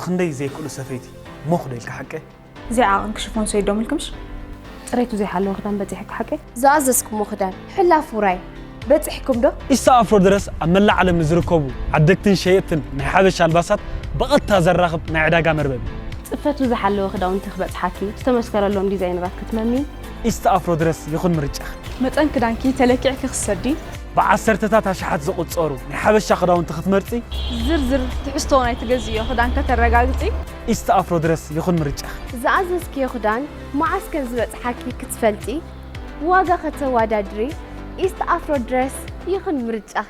ክንደይ ዘይክእሉ ሰፈይቲ ሞኽ ዶ ኢልካ ሓቀ? እዚኣ ዓቐን ክሽፎን ሰይዶም ኢልክምሽ? ጽሬቱ ዘይሓለወ ክዳን በጺሕኪ ሓቀይ? ዝኣዘዝኩሞ ክዳን ሕላፍ ውራይ በጺሕኩም ዶ? ኢስታ ኣፍሮ ድረስ ኣብ መላእ ዓለም ንዝርከቡ ዓደግትን ሸየጥትን ናይ ሓበሻ ኣልባሳት ብቐጥታ ዘራኽብ ናይ ዕዳጋ መርበብ እዩ። ጽፈቱ ዝሓለወ ክዳውንቲ ክበጽሓኪ፣ ዝተመስከረሎም ዲዛይነራት ክትመሚ፣ ኢስታ ኣፍሮ ድረስ ይኹን ምርጫኺ። መጠን ክዳንኪ ተለኪዕኪ ክትሰዲ፣ ብዓሰርተታት ኣሽሓት ዝቑጸሩ ናይ ሓበሻ ክዳውንቲ ክትመርጺ፣ ዝርዝር ትሕዝቶ ናይ ትገዝእዮ ክዳን ከተረጋግጺ፣ ኢስት ኣፍሮ ድረስ ይኹን ምርጫኺ። ዝኣዘዝክዮ ክዳን መዓስ ከም ዝበጽሓኪ ክትፈልጢ፣ ዋጋ ከተወዳድሪ፣ ኢስት ኣፍሮ ድረስ ይኹን ምርጫኺ።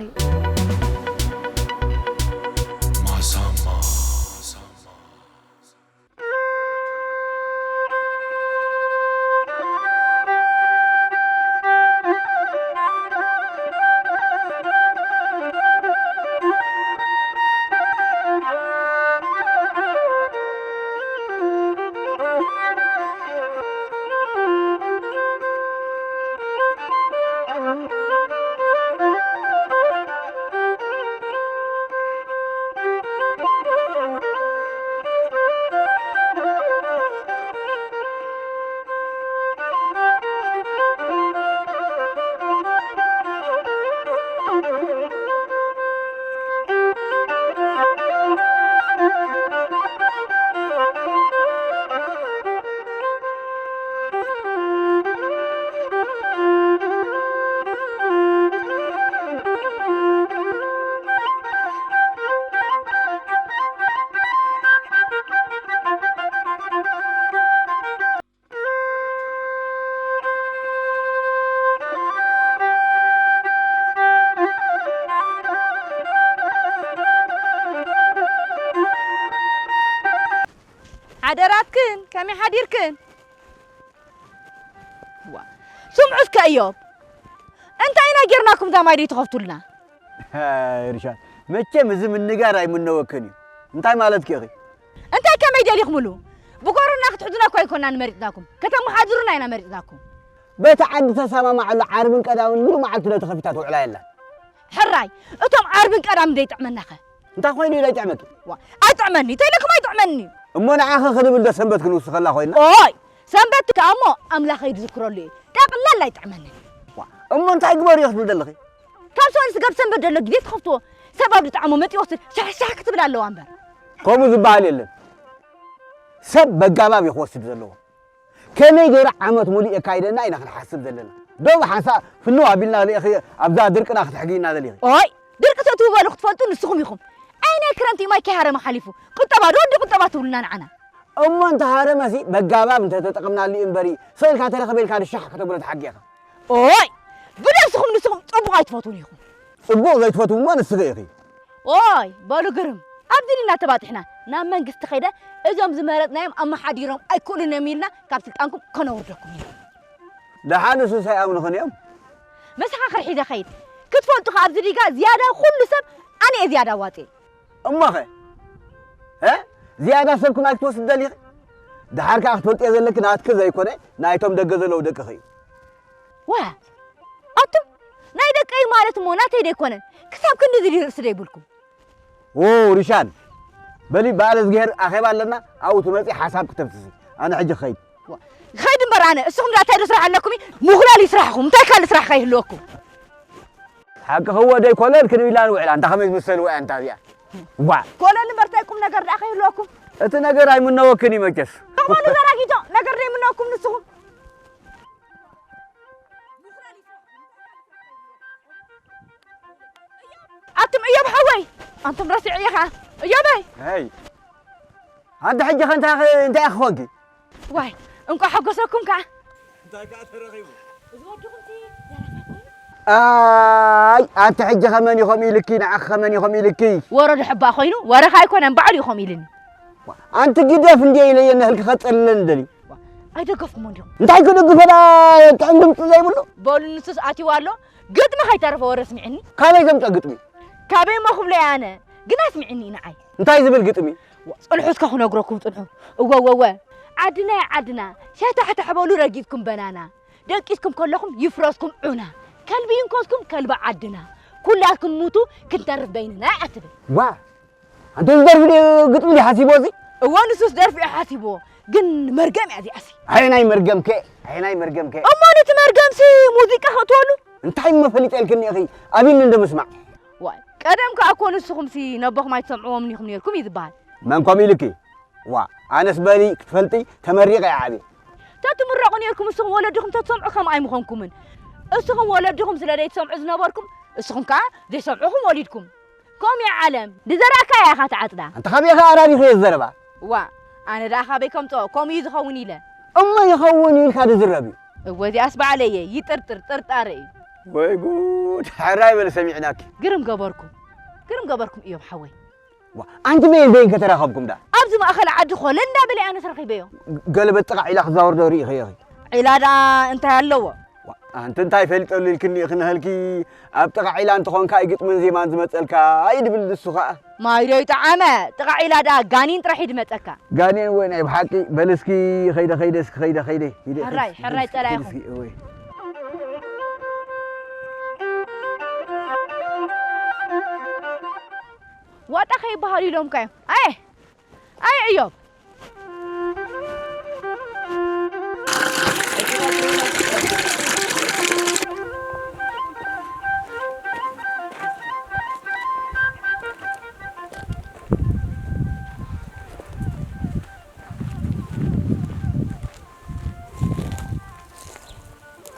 ሓደራትክን ከመይ ሓዲርክን? ዋ፣ ስምዑ እስከ እዮብ፣ እንታይ ኢና ጌርናኩም እዛ ማይ ደይትኸፍቱልና? ርሻን፣ መቸም እዚ ምንጋር ኣይምነወክን እዩ። እንታይ ማለትኪ ኢኺ? እንታይ ከመይ ደሊኽምሉ? ብጎሮና ክትሕዙና እኮ ኣይኮናን መሪጽናኩም፣ ከተመሓድሩና ኢና መሪጽናኩም። በቲ ዓዲ ተሰማማዓሉ ዓርብን ቀዳምን ሙሉእ መዓልቲ ነቲ ከፊታ ትውዕላ የላን። ሕራይ፣ እቶም ዓርብን ቀዳምን ደይጥዕመናኸ? እንታይ ኮይኑ እዩ ዘይጥዕመኪ? ዋ፣ ኣይጥዕመኒ፣ ተይለኩም ኣይጥዕመኒ። እሞ ንዓኸ ክንብል ዶ ሰንበት ክንውስኸላ ኮይና? ኦይ፣ ሰንበት ከኣ እሞ ኣምላኸይ ዝዝክረሉ እዩ። ጠቕላላ ኣይጥዕመንን። ዋ፣ እሞ እንታይ ግበሩ እየ ክትብል ዘለኺ? ካብ ሰንበት ስጋብ ሰንበት ዘሎ ግዜ ትኸፍትዎ። ሰብ ኣብ ዝጠዓሞ መፂ ይወስድ፣ ሻሕሻሕ ክትብል ኣለዋ እምበር። ከምኡ ዝበሃል የለን። ሰብ በጋባብ እዩ ክወስድ ዘለዎ። ከመይ ገይረ ዓመት ሙሉእ የካይደና ኢና ክንሓስብ ዘለና። ዶ ሓንሳእ ፍንው ኣቢልና ርኢኺ ኣብዛ ድርቅና ክትሕግይና ደሊኺ? ኦይ፣ ድርቂ ተትውበሉ ክትፈልጡ ንስኹም ኢኹም። ኣይ ናይ ክረምቲ ማይ ከይሃረመ ሓሊፉ። ቁጠባ ዶ ወዲ ቁጠባ ትብሉና ንዓና? እሞ እንተሃረመሲ በጋባብ እንተተጠቐምናሉ እዩ እምበሪ፣ ሰው ኢልካ ተረኸበ ኢልካ ንሻሕ ከተብሎ ተሓጊኻ። ኦይ፣ ብነብስኹም ንስኹም ጽቡቕ ኣይትፈትዉን ኢኹም። ጽቡቕ ዘይትፈትዉ እሞ ንስኺ ኢኺ። ኦይ በሉ ግርም፣ ኣብዚ ድና ተባጢሕና ናብ መንግስቲ ከይደ እዞም ዝመረፅናዮም ኣመሓዲሮም ኣይክእሉን እዮም ኢልና ካብ ስልጣንኩም ከነውርደኩም ኢና። ደሓን ንሱስ ኣይኣምኑኽን እዮም። መሰኻኽር ሒዘ ኸይድ ክትፈልጡ ከ ኣብዚ ዲጋ ዝያዳ ኩሉ ሰብ ኣነ እየ ዝያዳ ዋፂ። እሞኸ እ ዝያዳ ሰብኩም ኣይክትወስድ ደሊኺ? ደሓር ከኣ ክትፈልጥዮ ዘለኪ ናትኪ ዘይኮነ ናይቶም ደገ ዘለዉ ደቅኺ እዩ። ዋ ኣቱም ናይ ደቀይ ማለት እሞ ናተይ ደይኮነን ክሳብ ክንድዚ ድዩ ርእሲ ደይብልኩም? ዎ ሪሻን በሊ በዓል እዝግሄር ኣኼባ ኣለና ኣብኡ ትመጺ ሓሳብ ክተፍስሲ ኣነ ሕጂ ክኸይድ። ኸይድ እምበር ኣነ እስኹም ዳ እንታይ ዶ ስራሕ ኣለኩም? ምኹላል እዩ ስራሕኹም እንታይ ካልእ ስራሕ ከይህልወኩም? ሓቂ ክወደይ ኮለል ክንብላ ንውዕላ እንታ ከመይ ዝመሰል ውያ እንታ እዚኣ ዋ ኮለል እምበር እንታይ ቁም ነገር ደኣ ከይህልወኩም? እቲ ነገር ኣይምነወክን እዩ መቸስ። ተኾኑ ዘራጊቶ ነገር ደይምነወኩም ንስኹም ኣቱም እዮብ ሓወይ ኣንቱም ረሲዕ ኢኻ እዮበይ ኣይ ኣንቲ ሕጂ ከ እንታይ እንታይ ክኾንኪ ዋይ እንቋ ሓጎሰኩም ከኣ እንታይ ከኣ ተረኺቡ ኣይ ኣንቲ ሕጂ ከመን ኢኹም ኢልኪ ንዓኺ ከመን ኢኹም ኢልኪ ወረዱ ሕባ ኮይኑ ወረኻ ኣይኮነን ባዕሉ ኢኹም ኢልኒ ኣንቲ ግደፍ እንዲ ኢለየ ነህልኪ ከጸልለን ደሊ ኣይደገፍኩሞ እንዲኹም እንታይ ክድግፈላ ጥዕም ድምፂ ዘይብሉ በሉ ንሱስ ኣትይዋ ኣሎ ግጥሚ ከይተረፈ ወረ ስሚዕኒ ካበይ ዘምፀ ግጥሚ ካበይ እሞ ክብሎ ኣነ ግን ኣስሚዕኒ ንዓይ እንታይ ዝብል ግጥሚ ፅንሑ እስከ ክነግረኩም ፅንሑ እወወወ ዓድና ያ ዓድና ሸታሕታሕ በሉ ረጊፅኩም በናና ደቂስኩም ከለኹም ይፍረስኩም ዑና ከልቢ ይንከስኩም ከልቢ ዓድና ኩላትኩም ሙቱ ክንተርፍ በይንና እያ ትብል ዋ ኣንተ ዝደርፊ ግጥሚ ዲ ሓሲቦ እዚ እወ፣ ንሱስ ደርፊ እዩ ሓሲብዎ፣ ግን መርገም እያ እዚኣሲ። ኣየናይ መርገምከ? ኣየናይ መርገምከ? እሞ ነቲ መርገምሲ ሙዚቃ ከእትወሉ? እንታይ እሞ ፈሊጠ ኢልክኒ ኢኺ? ኣቢኒ እንዶ ምስማዕ። ዋይ፣ ቀደም ከኣ እኮ ንስኹምሲ ነቦኹም ኣይትሰምዕዎምን ኢኹም ነይርኩም እዩ ዝበሃል። መን ከምኡ ኢሉኪ? ዋ፣ ኣነስ በሊ ክትፈልጢ ተመሪቐ እየ ዓብየ። ተትምረቑ ነይርኩም እስኹም ወለድኹም ተትሰምዑ ከምኣ ኣይምኾንኩምን። እስኹም ወለድኹም ስለ ዘይትሰምዑ ዝነበርኩም፣ እስኹም ከኣ ዘይሰምዑኹም ወሊድኩም። ከምኡ እያ ዓለም። ዝዘራእካያ ኢኻ ትዓጽዳ። ኣንታ ካበይ ኢኻ ኣራቢኽዮ ዘረባ? ዋ፣ ኣነ ደኣ ካበይ ከምጽኦ፣ ከምኡ እዩ ዝኸውን ኢለ። እሞ ይኸውን እዩ ኢልካ ዝዝረብ እዩ። እወ፣ እዚኣስ ባዕለየ ይጥርጥር፣ ጥርጣረ እዩ። ወይ ጉድ፣ ሕራይ በሊ ሰሚዕናኪ። ግርም ገበርኩም፣ ግርም ገበርኩም እዮም ሓወይ። ዋ፣ ኣንቲ በየን በየን ከተራኸብኩም ደኣ? ኣብዚ ማእኸል ዓዲ ኮለል እንዳበለ ኣነስ ረኺበዮ። ገለበጥ ጥቓ ዒላ ክዛወር ዶ ርኢኺ ኢኺ? ዒላ ደኣ እንታይ ኣለዎ? ዋ፣ ኣንቲ እንታይ ፈልጠሉ ኢልክኒ ኢኺ ንህልኪ? ኣብ ጥቓ ዒላ እንተኾንካ እዩ ግጥምን ዜማን ዝመጸልካ እዩ ድብል ንሱ ኸኣ። ማይ ዶ ይጠዓመ? ጥቓ ዒላ ደኣ ጋኒን ጥራሕ እዩ ድመጸካ። ጋኔን ወይ ናይ ብሓቂ? በል እስኪ ኸይደ፣ ኸይደ፣ እስኪ ኸይደ፣ ኸይደ፣ ኸይደ፣ ሕራይ፣ ኸይደ፣ ሕራይ እስኪ፣ ጸላኢኹም። እስኪ፣ ወይ። ዋጣ ከይበሃሉ ኢሎምካ እዮም። ኣየ፣ ኣየ እዮብ።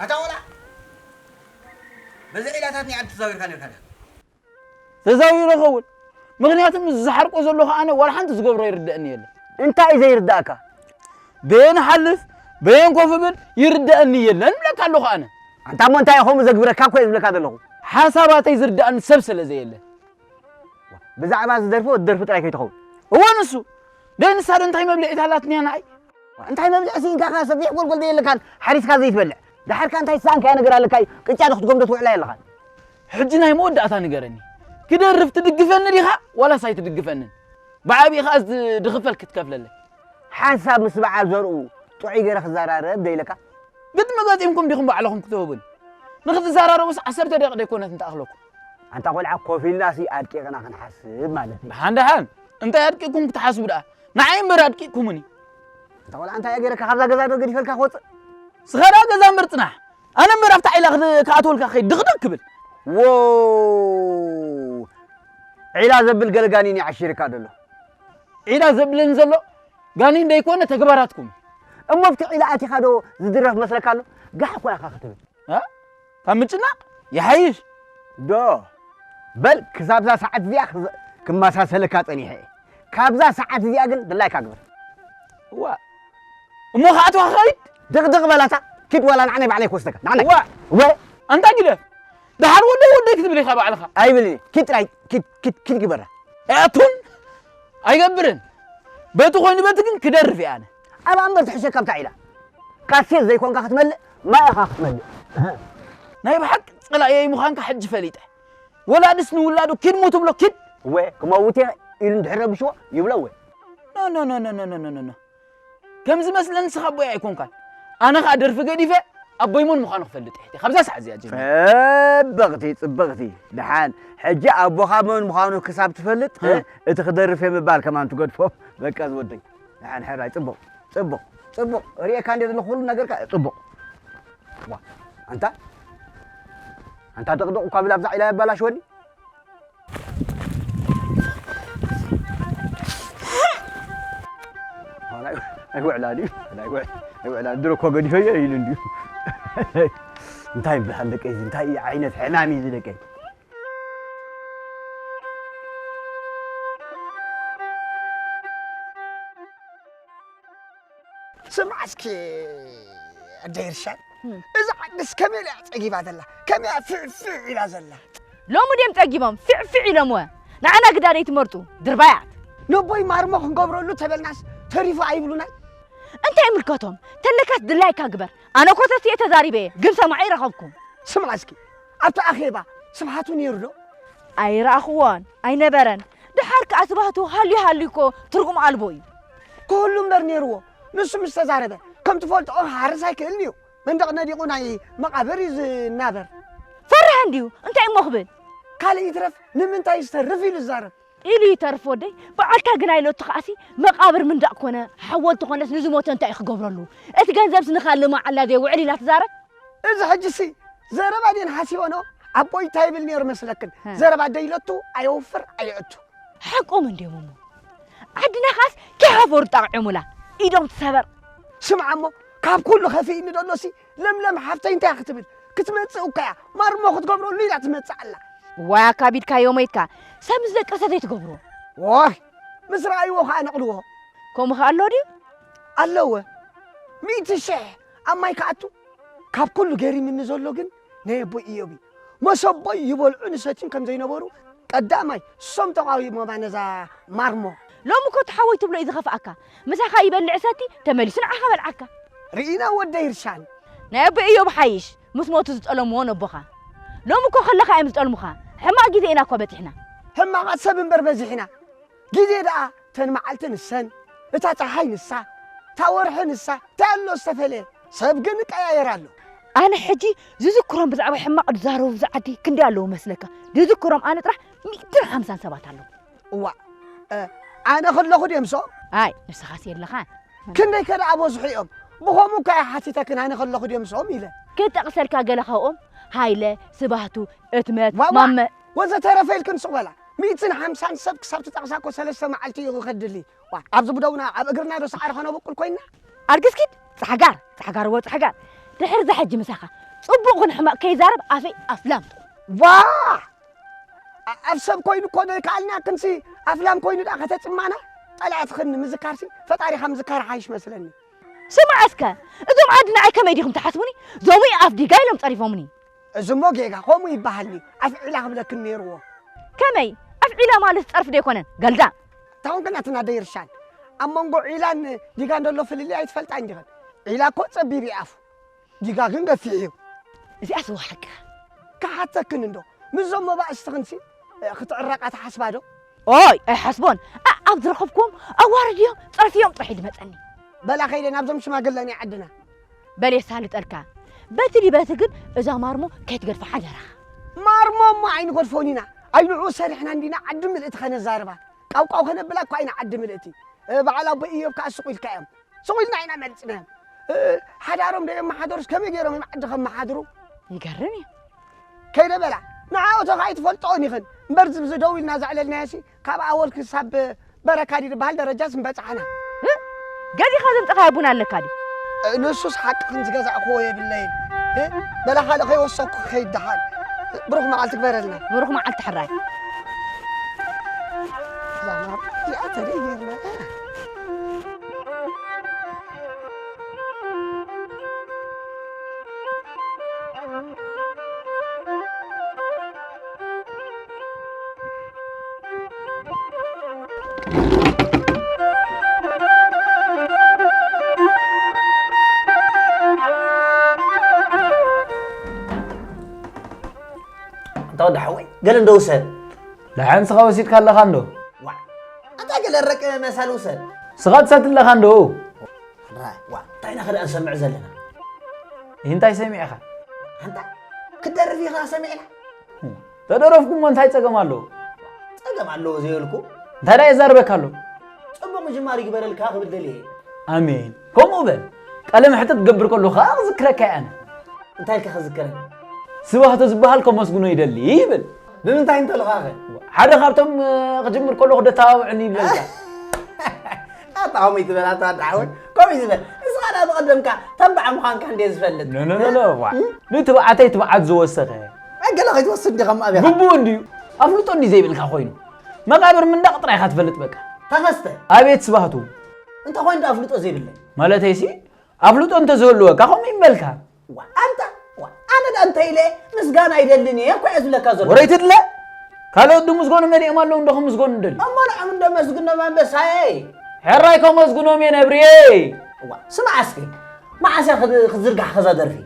ኣታ ቆልዓ፣ በዚ ዒላታት ናይ ዓዲ ተዛዊርካ ነርካ ዲኻ? ተዛዊረ ኸውን። ምኽንያቱ ምስ ዝሓርቆ ዘለኹ ኣነ ዋላ ሓንቲ ዝገብሮ ይርደኣኒ የለን። እንታይ እዩ ዘይርዳእካ? በየን ሓልፍ፣ በየን ኮፍ ብል ይርደኣኒ የለን እብለካ ኣለኹ ኣነ። ኣንታ እሞ እንታይ እዩ ከምኡ ዘግብረካ እኮ እየ ዝብለካ ዘለኹ። ሓሳባተይ ዝርዳእኒ ሰብ ስለ ዘየለ። ብዛዕባ እዚ ደርፊ ወዲ ደርፊ ጥራይ ከይትኸውን። እወ ንሱ። ደይ ንሳ ዶ እንታይ መብልዒት ኣላትኒ እያ ንዓይ? እንታይ መብልዒ ስኢንካ ከ ሰፊሕ ጎልጎል ዶ የለካን ሓሪስካ ዘይትበልዕ? ደሓርካ እንታይ ዝሰኣንካያ ነገር ኣለካ እዩ? ቅጫ ዶ ክትጎምዶ ትውዕላ የለኻን? ሕጂ ናይ መወዳእታ ንገረኒ። ክደርፍ ትድግፈኒ ዲኻ ዋላስ ኣይትድግፈንን? ብዓብዪ ኸኣ ዝ-፣ ድኽፈል ክትከፍለለይ። ሓንሳብ ምስ በዓል ዘርኡ ጥዑይ ገይረ ክዘራረብ ዶ ኢለካ? ግጥሚ ገጢምኩም ዲኹም ባዕልኹም ክትህቡኒ? ንኽትዘራረቡስ ዓሰርተ ደቂቕ ደይኮነትን ትኣኽለኩም። ኣንታ ቆልዓ ኮፍ ኢልናሲ ኣድቂቕና ክንሓስብ ማለት እዩ። ደሓን ደሓን፣ እንታይ ኣድቂቕኩም ክትሓስቡ ደኣ? ንዓይ እምበር ኣድቂቕኩምኒ። ኣንታ ቆልዓ እንታይ እየ ገይረካ ካብዛ ገዛ ዶ ገዲፈልካ ክወፅእ? ስኻ ደኣ ገዛ እምበር ፅናሕ። ኣነ እምበር ኣብታ ዒላ ክድ-፣ ክኣትወልካ ከይድ ድኽድኽ ክብል። ዎ! ዒላ ዘብል ገለ ጋኒን እዩ ዓሺርካ ዘሎ። ዒላ ዘብለኒ ዘሎ ጋኒን ደይኮነ ተግባራትኩም። እሞ ኣብቲ ዒላ ኣቲኻ ዶ ዝድረፍ መስለካ ኣሎ? ጋሕ እኮ ኢኻ ክትብል። እ? ካብ ምጭናቕ ይሓይሽ። ዶ? በል ክሳብዛ ሰዓት እዚኣ ክዘ-፣ ክመሳሰለካ ጸኒሐ እየ። ካብዛ ሰዓት እዚኣ ግን ድላይካ ግበር። እዋ። እሞ ክኣትዋ ክኸይድ? ድቕድቕ በላታ። ኪድ ዋላ ንዓናይ ባዕለይ ክወስደካ። ንዓናይ። እዋ። እወ። ኣንታ ግደፍ። ደሓር ወደይ ወደይ ክትብል ኢኻ ባዕልኻ። ኣይብልን እየ። ኪድ ጥራይ ኪድ፣ ኪድ፣ ኪድ ግበራ። ኣቱን ኣይገብርን። በቲ ኮይኑ በቲ ግን ክደርፍ እየ ኣነ። ኣብኣ እምበር ትሕሸካ ኣብታ ዒላ። ካሴት ዘይኮንካ ክትመልእ፣ ማይ ኢኻ ክትመልእ። ናይ ብሓቂ ጸላእየይ ምዃንካ ሕጂ ፈሊጠ። ወላድስ ንውላዱ ኪድ ሙ ትብሎ ኪድ። እወ፣ ክመውት እየ ኢሉ እንድሕር ረብሽዎ ይብሎ እወ። ኖ፣ ኖ፣ ኖ። ከም ዝመስለኒ ንስኻ ኣቦይ ኣይኮንካን። ኣነ ኸኣ ደርፊ ገዲፈ ኣቦይ መን ምዃኑ ክፈልጥ እየ። ካብዛ ሰዓት እዚኣ ጀሚሩ። ጽብቕቲ፣ ጽብቕቲ። ደሓን፣ ሕጂ ኣቦኻ መን ምዃኑ ክሳብ ትፈልጥ፣ እ? እቲ ክደርፍ እየ ምባል ከማን ትገድፎ። በቃ ዝወደይ። ደሓን፣ ሕራይ፣ ጽቡቕ፣ ጽቡቕ፣ ጽቡቕ። ርእየካ እንደ ዘለኹ ኩሉ ነገርካ ጽቡቕ። ዋ፣ ኣንታ፣ ኣንታ ደቕደቕ እኳ ብል ኣብዛ ዒላ የባላሽወኒ። ኣይውዕላን እዩ። ኣይውዕ-፣ ኣይውዕላን። ድሮ እኮ ገዲፈዮ ኢሉ እንድዩ። እንታይ ይበሃል ደቀይ እዚ? እንታይ ዓይነት ሕማም እዩ እዚ ደቀይ? ስምዓ እስኪ ኣደይ ርሻን፣ እም። እዛ ዓድስ ከመይ ኢላ እያ ጸጊባ ዘላ? ከመይ እያ ፍዕፍዕ ኢላ ዘላ? ሎሚ ድዮም ጸጊቦም ፍዕፍዕ ኢሎምወ? ንዓና ግዳ ደይትመርጡ ድርባያት። ነቦይ ማርሞ ክንገብረሉ ተበልናስ ተሪፉ ኣይብሉናይ? እንታይ ይምልከቶም? ተለካስ ድላይካ ግበር። ኣነ እኮ ተስየ ተዛሪበ እየ፣ ግን ሰማዒ ኣይረኸብኩን። ስምዓ እስኪ፣ ኣብቲ ኣኼባ ስብሓቱ ነይሩ ዶ? ኣይረኣኽዎን፣ ኣይነበረን። ደሓር ከኣ ስብሃቱ ሃልዩ ሃልዩ እኮ ትርጉም ኣልቦ እዩ። ክህሉ እምበር ነይርዎ። ንሱ ምስ ተዛረበ፣ ከም ትፈልጥኦ ክሓርስ ኣይክእልን እዩ። መንደቕ ነዲቑ ናይ መቓብር እዩ ዝናበር። ፈራህ እንድዩ፣ እንታይ እሞ ክብል? ካልእ ይትረፍ፣ ንምንታይ ዝተርፍ ኢሉ ዝዛረብ? ኢሉ ይተርፍ ወደይ። በዓልካ ግን ኣይለቱ ከኣሲ መቓብር ምንዳቕ ኮነ፣ ሓወልቲ ኮነስ ንዝሞተ እንታይ እዩ ክገብረሉ? እቲ ገንዘብስ ንኻልእ መዓላ ዘይውዕል ኢላ ትዛረብ። እዚ ሕጂሲ ዘረባ ድየን ሓሲቦኖ? ኣቦይ እንታይ ይብል ነይሩ መስለክን? ሀ። ዘረባ ደይለቱ ኣየውፍር ኣየእቱ። ሓቆም እንድዮም እሞ። ዓድና ኻስ ኪሓፈሩ ጣቕዕሙላ። ኢዶም ትሰበር። ስምዓ እሞ፣ ካብ ኩሉ ከፊእኒ ደሎሲ ለምለም ሓፍተይ እንታይ ክትብል? ክትመጽእ እኮ እያ። ማርሞ ክትገብረሉ ኢላ ትመጽእ ኣላ። ዋይ ኣካቢድካዮ ሞይትካ። ሰብ ምስ ደቀሰ ዘይትገብሮ። ዎይ፣ ምስ ረኣይዎ ኸኣ ነቕልዎ። ከምኡ ኸኣ ኣሎ ድዩ? ኣለወ። ሚእቲ ሽሕ ኣብ ማይ ክኣቱ። ካብ ኩሉ ገሪምኒ ዘሎ ግን ናይ ኣቦይ ኢዮብ እዩ። መሰቦይ ይበልዑን ይሰትዩን ከም ዘይነበሩ ቀዳማይ እሶም ተቓዊሞማ ነዛ ማርሞ። ሎሚ እኮ እቲ ሓወይ ትብሎ እዩ ዝኸፍኣካ። ምሳኻ ይበልዕ ሰቲ ተመሊሱ ንዓኻ በልዓካ። ርኢና ወደይ ርሻን። ናይ ኣቦይ ኢዮብ ሓይሽ ምስ ሞቱ ዝጠለምዎ ነቦኻ። ሎሚ እኮ ከለኻ እዮም ዝጠልሙኻ። ሕማቕ ግዜ ኢና እኮ በጺሕና። ሕማቓት ሰብ እምበር በዚሕና። ግዜ ደኣ ተን መዓልቲ ንሰን፣ እታ ጸሓይ ንሳ፣ እታ ወርሒ ንሳ፣ እንታይ ኣሎ ዝተፈልየ? ሰብ ግን ይቀያየር ኣሎ። ኣነ ሕጂ ዝዝክሮም ብዛዕባ ሕማቕ ዝዛረቡ ኣብዚ ዓዲ ክንደይ ኣለዉ መስለካ? ዝዝክሮም ኣነ ጥራሕ ሚእትን ሓምሳን ሰባት ኣለዉ። እዋእ፣ እ፣ ኣነ ከለኹ ድየ ምስኦም? ኣይ፣ ንስኻስ የለኻን። ክንደይ ከ ደኣ በዝሑ እዮም? ብኸምኡ እኳ እየ ሓቲተክን ኣነ ከለኹ ድየ ምስኦም ኢለ። ክጠቕሰልካ ገለ ካብኦም፣ ሃይለ፣ ስባህቱ፣ እትመት፣ ዋዋ፣ ማመ። ወዘተረፈ ኢልክን ሱቕ በላ። ሚእትን ሓምሳን ሰብ ክሳብ ትጠቕሳ እኮ ሰለስተ መዓልቲ እዩ ክኸድሊ። ዋ፣ ኣብዚ ብደውና ኣብ እግርና ዶ ሳዕሪ ከነብቁል ኮይንና? ኣርግስኪድ፣ ጻሕጋር፣ ጻሕጋር ወ ጻሕጋር። ድሕሪ እዛ ሕጂ ምሳኻ ጽቡቕ ኹን ሕማቕ ከይዛረብ ኣፈይ ኣፍላም። ዋ! ኣ-፣ ኣብ ሰብ ኮይኑ እኮ ዘይከኣልና ክንሲ ኣፍላም ኮይኑ ደኣ ከተጽማና? ጸላእትኽን ንምዝካርሲ ፈጣሪኻ ምዝካር ሓይሽ መስለኒ። ስማዕ እስከ፣ እዞም ዓዲ ንዓይ ከመይ ዲኹም ትሓስቡኒ? ዞሙይ ኣፍ ዲጋ ኢሎም ጸሪፎምኒ። እዚ እሞ ጌጋ፣ ከምኡ ይበሃልኒ። ኣፍ ዒላ ክብለክን ነይርዎ። ከመይ? ኣፍ ዒላ ማለት ጸርፊ ዶ ኣይኮነን? ገልዳ። ታውን ግን ኣትና ደይርሻን። ኣብ መንጎ ዒላን ዲጋን ዘሎ ፍልልይ ኣይትፈልጣን ዲኽን? ዒላ እኮ ጸቢብ እዩ ኣፉ። ዲጋ ግን ገፊሕ እዩ። እዚኣስ እወ ሓቅኻ። ክሓተክን እንዶ፣ ምስዞም መባእስትኽንሲ፣ እ፣ ክትዕረቃ ትሓስባ ዶ? ኦይ፣ ኣይሓስቦን። ኣ-፣ ኣብ ዝረኸብኩዎም ኣዋርድዮም፣ ጸርፍዮም ጥራሕ እዩ ዝመጸኒ። በላ ከይደ ናብዞም ሽማግለ ናይ ዓድና። በል የሳልጠልካ። በቲ ድዩ በቲ ግን እዛ ማርሞ ከይትገድፋ ሓደራኻ። ማርሞ እሞ ኣይንገድፎን ኢና። ኣይ ንዕኡ ሰሪሕና እንዲና ዓዲ ምልእቲ ከነዛርባ። ቃውቃው ከነብላ እኳ ኢና ዓዲ ምልእቲ። እ፣ በዓል ኣቦይ ኢዮብ ከኣ ስቕ ኢልካ እዮም። ስቕ ኢልና ኢና መሪጽናዮም። እ፣ ሓዳሮም ዶ የመሓደሩስ ከመይ ገይሮም እዮም ዓዲ ከመሓድሩ? ይገርም እዩ። ከይደ በላ። ንዓኡ ተኻይ ትፈልጥኦን ኢኽን። እምበር ዝብዚ ደው ኢልና ዘዕለልናዮሲ ካብ ኣወል ክሳብ በረካ ድዩ ዝበሃል ደረጃስ ምበጻሕና። እ? ገዲኻ ዘምጽኻዮ ቡን ኣለካ ድዩ? እ፣ ንሱስ ሓቅኽን ዝገዛእክዎ የብለይን። እ? በላ ካልእ ከይወሰኩ ክኸይድ ደሓን። ብሩኽ መዓልቲ ግበረልና። ብሩኽ መዓልቲ ሕራይ። እዛ ማር እዚኣ ተደይ ጌርና። እንታ ወዲ ሓወይ፣ ገለ እንዶ ውሰድ። ደሓን ንስኻ ወሲድካ ኣለኻ እንዶ? ዋዕ፣ ኣታ ገለ ረቂ መሳል ውሰድ። ንስኻ ትሰቲ ኣለኻ እንዶ? ራይ፣ ዋዕ፣ እንታይ ኢና ከ ደኣ ንሰምዕ ዘለና? ይህ እንታይ ሰሚዕኻ? ኣንታ ክደርፍ ኢኻ ሰሚዕና? ተደረፍኩ እሞ እንታይ ጸገም ኣለዎ? ጸገም ኣለዎ ዘይበልኩ። እንታይ ደኣ የዛርበካ ኣሎ? ጽቡቕ ምጅማር ይግበረልካ ክብል ደልየ። ኣሜን። ከምኡ በል። ቃለ መሕትት ክገብር ከለኹ ከኣ ክዝክረካ እየ ኣነ። እንታይ ኢልካ ክዝክረኒ? ስባህቶ ዝበሃል ከመስግኖ ይደሊ ይብል። ብምንታይ እንተልኻኸ? ሓደ ካብቶም፣ እ፣ ክጅምር ከለኹ ደተባብዑኒ ይብለልካ። ኣታ ከምኡ ይትበል፣ ኣታ ወዲ ሓወይ። ከምኡ ይትበል። ንስኻ ደኣ ብቐደምካ ተባዕ ምዃንካ እንድየ ዝፈልጥ። ኖ፣ ኖ፣ ኖ፣ ኖ፣ ዋ። እ? ንትብዓተይ ትብዓት ዝወሰኸ። ኣይ፣ ገለ ከይትወስድ እንዲኻ እሞ ኣቤኻ። ግቡእ እንድዩ። ኣፍልጦ እንድዩ ዘይብልካ ኮይኑ። መቓብር ምንዳቕ ጥራይ ኢኻ ትፈልጥ በቃ። ተኸስተ። ኣቤት ስባህቱ። እንተ ኮይኑ ደኣ ኣፍልጦ ዘይብለይ። ማለተይሲ፣ ኣፍልጦ እንተ ዝህልወካ ከምኡ ይበልካ። ዋ፣ ኣንታ፣ ዋ፣ ኣነ ደኣ እንታይ ኢለ ምስጋና ኣይደልን እየ እኮ እየ ዝብለካ ዘሎ። ወረ ኣይትድለ። ካልኦት ድምስገኑ መሊኦም ኣለዉ እንዶ ክምስገኑ እንደልዩ። እሞ ንዖም እንዶ መስግኖም ኣንበሳየይ። ሕራይ ከመስግኖም እየ ነብርየይ። ዋ፣ ስማዕ እስኪ፣ መዓስ እያ ክት-፣ ክትዝርጋሕ ከዛ ደርፊ?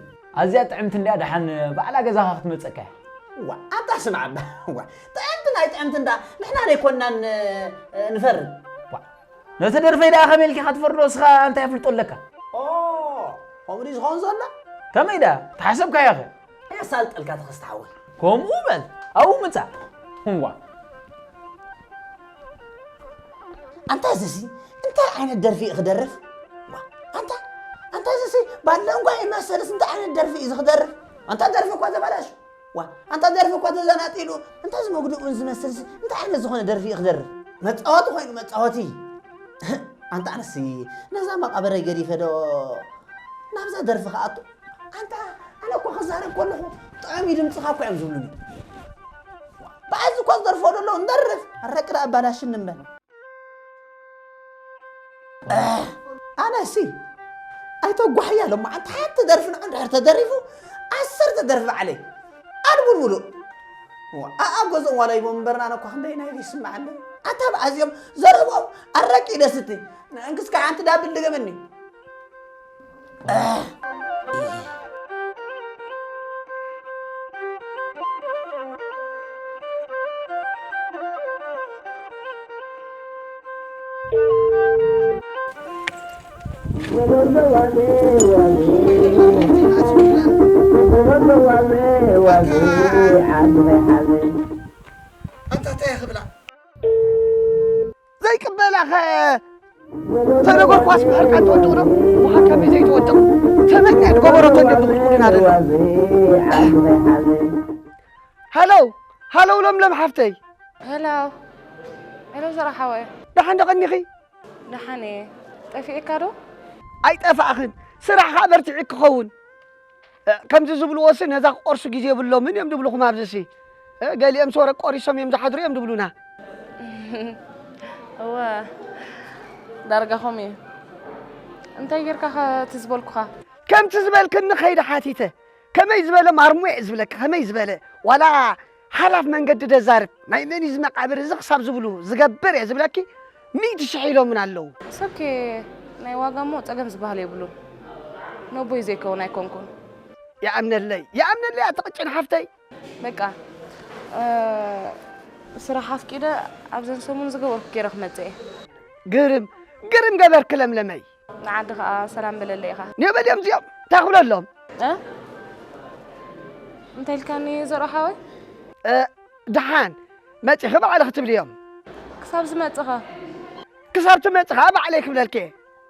ኣዝያ ጥዕምቲ እንድያ ደሓን ባዕላ ገዛኻ ክትመጸካ እያ። ዋ፣ ኣንታ ስማዕ እባ። ዋ፣ ጥዕምቲ ናይ ጥዕምቲ እንዳ ንሕና ደይኮንናን፣ እ፣ ንፈርድ። ዋ፣ ነቲ ደርፈይ ደኣ ከመይ ኢልካ ኢኻ ትፈርዶ? እስኻ እንታይ ኣፍልጦ ኣለካ? ኦ፣ ከምኡ ድዩ ዝኸውን ዘሎ? ከመይ ደኣ? ተሓሰብካዮ ኸ? ኣየሳልጠልካ ተኸስተ ሓወይ። ከምኡ በል። ኣብኡ ምጻእ። እዋ። ኣንታ እዚሲ እንታይ ዓይነት ደርፊ እዩ ክደርፍ? ዋ፣ ኣንታ፣ ኣንታ እዚሲ ባለንጓ ይመስልስ እንታይ ዓይነት ደርፊ እዩ እዚ ክደርፍ? ኣንታ ደርፊ እኳ ተበላሽ። ዋ፣ ኣንታ ደርፊ እኳ ተዘናጢሉ፣ እንታይ እዚ መጉድኡን ዝመስልስ እንታይ ዓይነት ዝኾነ ደርፊ እዩ ክደርፍ? መጻወቲ ኮይኑ መጻወቲ። ኣንታ ኣነሲ ነዛ መቓብረይ ገዲፈ ዶ ናብዛ ደርፊ ክኣቱ? ኣንታ ኣነ እኮ ክዛረብ ከለኹ ጥዑም እዩ ድምፅኻ እኮ እዮም ዝብሉኒ። ብዓዚ እኮ ዝደርፎ ዘሎ እንደርፍ፣ ኣረቂ ደኣ ኣባላሽኒ እምበር። ኣህ፣ ኣነሲ ኣይተጓሕያ ሎማዓንቲ ሓንቲ ደርፊ ንዑ እንድሕር ተደሪፉ ዓሰርተ ደርፊ ባዕለይ ኣድቡልቡሉ። ኣኣ ገዝኦም ዋላ ይቦም እምበርና ነኳ ክንደይ ናይ ይስምዓለይ። ኣታ ብዓዚኦም ዘረብኦም ኣረቂ ደስቲ። ንእንክስካ ሓንቲ ዳብል ድገመኒ። ኣንታ እንታይ ክብላ? ዘይቅበላኸ ተነገርኳስ ብሕርቃን ትወድቕ ዶ? ምዃን ከመይ ዘይትወድቕ? ተመንያ ዝገበረቶ እንድዮም ዝቕልቁሉና ዘሎ። ሃሎ፣ ሃሎ ለምለም ሓፍተይ። ሄሎ፣ ሄሎ ዘርዓ ሓወይ። ደሓን ዶ ቀኒኺ? ደሓን እየ። ጠፊእካ ዶ? ኣይጠፋእኽን። ስራሕ ኸኣ በርቲዑ ክኸውን። እ፣ ከምዚ ዝብልዎሲ ነዛ ክቆርሱ ግዜ የብሎምን እዮም ዝብልኹም ኣብዚሲ። እ፣ ገሊኦምሲ ወረ ቆሪሶም እዮም ዝሓድሩ እዮም ዝብሉና። እወ፣ ዳርጋ ከምኡ እዩ። እንታይ ጌርካ ኸ እቲ ዝበልኩኻ? ከምቲ ዝበልክኒ ከይደ ሓቲተ። ከመይ ዝበለ ማርሞ እየ ዝብለኪ፣ ከመይ ዝበለ። ዋላ ሓላፍ መንገዲ ደዛርብ፣ ናይ መን እዩ እዚ መቃብር እዚ ክሳብ ዝብሉ ዝገብር እየ ዝብለኪ፣ ሚእቲ ሽሕ ኢሎምን ኣለዉ። ሰብከ ናይ ዋጋ እሞ ጸገም ዝበሃል የብሉን። ነቦይ ዘይከውን ኣይኮንኩን። ይኣምነለይ፣ ይኣምነለይ ኣቲ ቅጭን ሓፍተይ። በቃ፣ እ፣ ስራሕ ኣፍቂደ ኣብዘን ሰሙን ዝገበርኩ ገይረ ክመጽእ እየ። ግርም፣ ግርም ገበርኪ ለምለመይ። ንዓዲ ኸኣ ሰላም በለለይ ኢኻ። ንበልዮም እዚኦም፣ እንታይ ክብለሎም? እ? እንታይ ኢልካኒ ዘርኦ ሓወይ? እ፣ ደሓን መጺኺ ባዕልኺ ትብልዮም። ክሳብ ዝመጽኻ። ክሳብ ትመጽኻ ባዕለይ ክብለልኪ።